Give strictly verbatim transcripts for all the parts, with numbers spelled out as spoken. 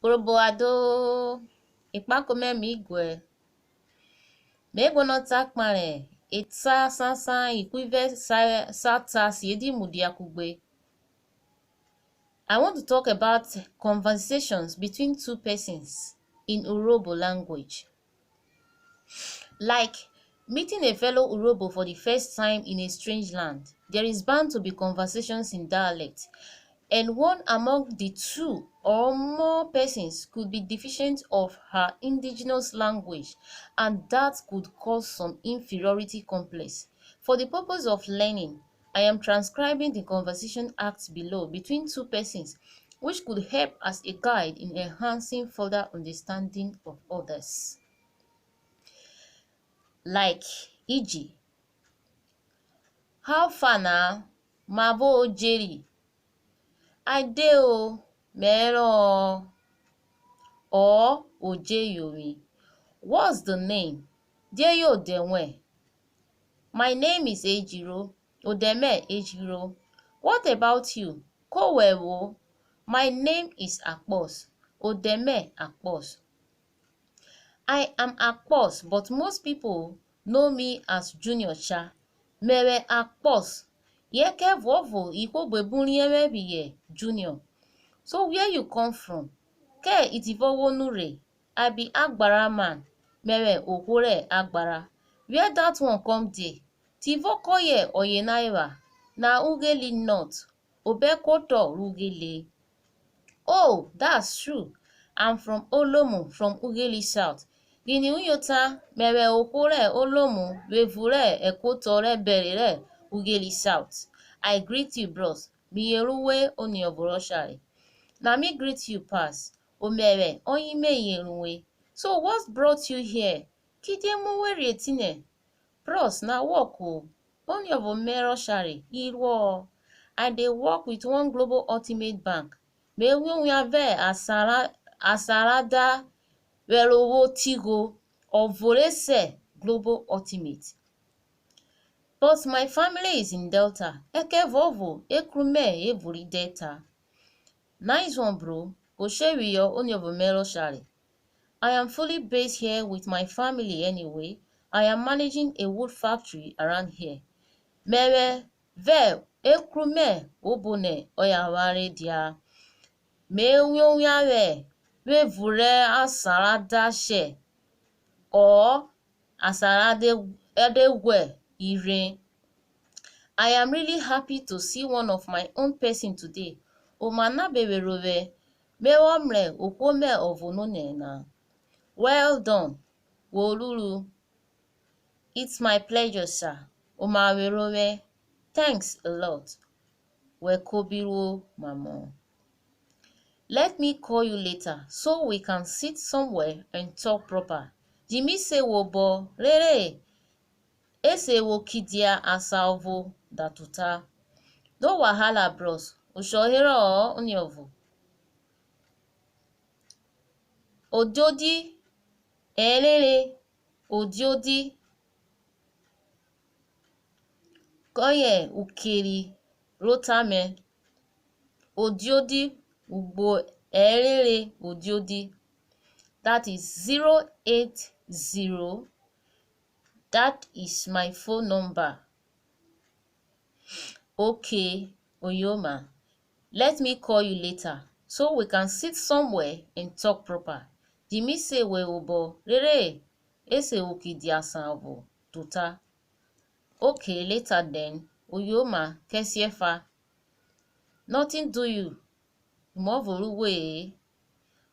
Urhobo ado, ekpako mẹ mi guẹ. Me guọnọ ta kpahen eta sansan ihwivẹ sa, sa ta siedi mudia kugbe. I want to talk about conversations between two persons in Urhobo language. Like meeting a fellow Urhobo for the first time in a strange land, there is bound to be conversations in dialect, and one among the two or more persons could be deficient of her indigenous language, and that could cause some inferiority complex. For the purpose of learning, I am transcribing the conversation act below between two persons, which could help as a guide in enhancing further understanding of others. Like iji, how far na? Mavọ o jeri? I dey o, me rọ. Or o je yovwin. What's the name? Die yen odẹ wẹn? My name is Ejiro. Odẹ mẹ Ejiro. What about you? Ko wẹ vwo? My name is Akpọs. Odẹ mẹ Akpọs. I am Akpọs, but most people know me as Junior cha. Mẹvwẹ Akpọs, yẹ ẹkẹvuọvo ihwo buebun riẹn vwẹ phiyẹ Junior. So where you come from? Kẹ itivọ wo nurhe? I be Agbara man, mẹvwẹ ohwo rẹ Agbara. Where that one come dey? Tivọ kọye ọyena epha? Na Ughelli North, obẹ kotọ rẹ Ughelli. Oh, that's true. I'm from Olomu, from Ughelli South. Ghini uyota, mẹvwẹ ohwo rẹ Olomu vwevunrẹ ẹkuotọ rẹ ẹbẹre rẹ Ughelli South. I greet you, bros. Mi yere uwe oniọvo rẹ ọshare. Na me greet you pass. Omẹvwẹ, ọyen me yere uwe. So what brought you here? Kidie mu we rhe etinẹ? Bros, na work o. Oniọvo mẹ rẹ ọshare, iruo-ọ. I dey work with one Global Ultimate Bank. Me wiowian vẹ asan ra, asan ra da vwẹrhovwo tigho ọvo re se Global Ultimate. But my family is in Delta. Ẹkẹvuọvo ekru mẹ e vwori Delta. Nice one, bro. Wo che phiyọ oniọvo mẹ rẹ ọshare. I am fully based here with my family anyway. I am managing a wood factory around here. Mẹvwẹ vẹ ekru mẹ obonẹ ọye avwanre dia. Me wiowian vwẹ vwevunrẹ asan ra da shẹ, or asan ra de, ra de ghwẹ irhe. I am really happy to see one of my own person today. Oma na be vwẹro vwẹ, me vwọ mrẹ ohwo mẹ ọvo nonẹ na. Well done. Wo ruru. It's my pleasure, sir. Oma vwẹro vwẹ. Thanks a lot. Wẹ kobiruo mamọ. Let me call you later so we can sit somewhere and talk proper. Ji mi se vwẹ obọ rere e se vwo kidia asan ọvo da tota. No wahala, bros. Oshọ herọ-ọ oniọvo. Odiodi, ẹrere, odiodi. Kọye ukeri rẹ ota mẹ. Odiodi, ugbo ẹrere odiodi. That is zero eight zero. That is my phone number. Okay, oyoma. Let me call you later so we can sit somewhere and talk proper. Ji mi se vwẹ obọ rere e se vwo kidia asan ọvo tota. Okay, later then. Oyoma, kẹsiẹfa. Nothing do you. Emu ọvo ru we-e.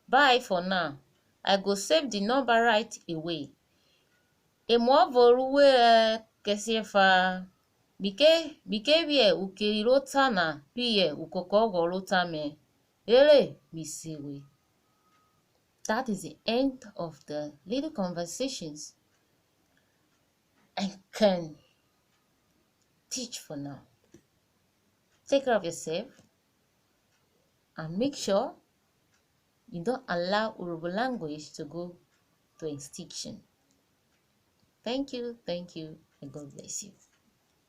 Bye for now. I go save the number right away. Emu ọvo ru we-e, kẹsiẹfa. Mi ke, mi ke vwiẹ ukeri rẹ ota na phiyẹ ukoko ọghọ rẹ ota mẹ, rere mi se we. That is the end of the little conversations I can teach for now. Take care of yourself and make sure you don't allow Urhobo language to go to extinction. Thank you, thank you, and God bless you.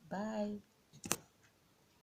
Bye.